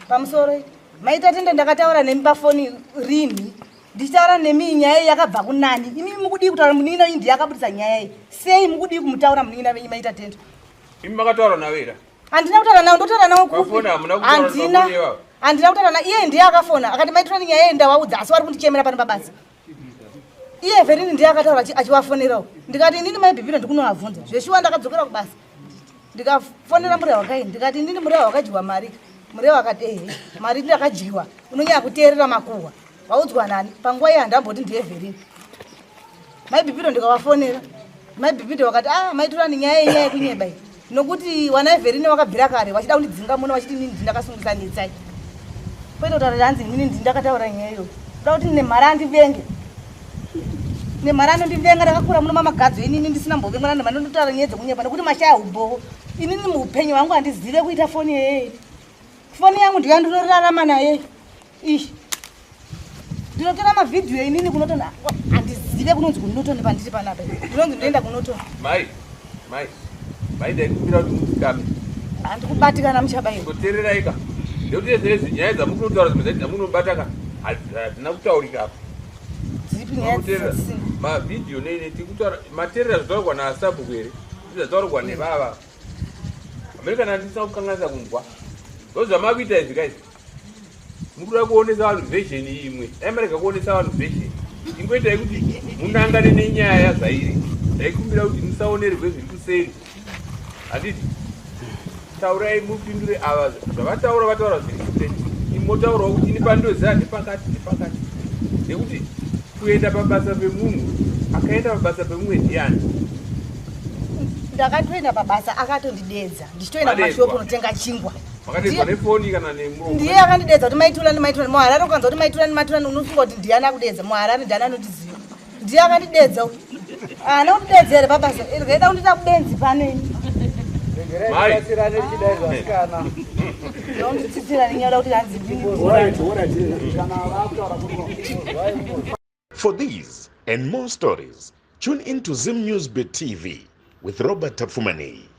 Pamusoro maita tende, ndakataura nemi pafoni rini ndichitaura nemi? Nyaya iyi yakabva kunani? Imi mukudii kutaura munin'ina iyi ndiye akabudisa nyaya iyi. Sei mukudii kumutaura munin'ina venyu, maita tende? Imi makataura navo here? Handina kutaura nawo. Ndotaura nawo kupi? Pafoni hamuna kutaura? Handina. Pafoni ivavo? Handina kutaura na iye. Ndiye akafona akati, "Maitirani, nyaya iyi ndawaudza, asi vari kundichemera pano pabasa." Iye Verini ndiye akataura achivafonerawo. Ndikati, "Inini maibhipiro ndikunovabvunza zveshuwa." Ndakadzokera kubasa, ndikafonera Murewa kai, ndikati, "Inini Murewa wakadyiwa mari." Murewa akati, "Ehe, mari ndakadyiwa. Unonyanya kuteerera makuhwa, waudzwa nani?" Panguva iye handamboti ndiye Verini. Maibhipiro ndikavafonera, maibhipiro vakati, "A, maitorani, nyaya yenyaya yekunyeba iyi, nokuti wana Everine wakabvira kare wachida kundidzinga muno, wachiti inini ndakasungisa Netsai." Kwete kutaura hanzi inini ndakataura nyaya iyoyo. Kuda kuti Nemhara andivenge? Nemhara anondivenga? Ndakakura muno mamagadzo inini ndisina mbovengwa naNemhara. Ndinotaura nyaya dzekunyepa nekuti mashaya ubowo. Inini muupenyu hwangu handizive kuita foni yeyei. Foni yangu ndiyo yandinorarama naye ih. Ndinotora mavhidhiyo inini kuNorton. Handizive kunonzi kuNorton. Pandiri panapa ndinonzi ndoenda kuNorton. Mai, mai, mai, ndaikumbira kuti mudzikame. Handikubatikana, muchabairo. Kuteereraika nekuti zvezvi nyaya dzamukunotaura, dzimwe dzacho dzamunobata ka, hadzina kutaurika apa. Dzipi nyaya? Makuteerera dzisina mavhidhiyo neine tikutaura, mateerera zvataurwa nasabhuku here? Zvataurwa nevava amene kana ndisina kukanganisa kunzwa, ndo zvamakuita izvi kaizvi. Mukuda kuonesa vanhu version imwe. Dai marega kuonesa vanhu version, ingoitai kuti munangane nenyaya zvairi. Ndaikumbira kuti musaonerwe zviri kuseri, handiti? Taurai mupindure ava zvavataura. Vataura zviri kuseri, imotaurawo kuti ini pandoziva nepakati nepakati, nekuti kuenda pabasa pemunhu, akaenda pabasa pemumwe ndiani? Ndakatoenda pabasa, akatondidedza ndichitoenda Madedzwa. kumashopu kunotenga chingwa. Makadedzwa nefoni kana nemuromo? Ndiye akandidedza kuti, "Maitulani, Maitulani." MuHarare ukanza kuti "Maitulani, Maitulani," unofunga kuti ndiani akudedza? MuHarare ndiani anotiziva? Ndiye akandidedza uyu. Haana kundidedza here pabasa? Reda kundita kubenzi pano ini. Mai. Batsirane richidai, vasikana. Ndonditsitsira nenyaya kuti hanzi ndini. Kana vakutaura kuno. For these and more stories, tune in to Zim News Bit TV with Robert Tafumani.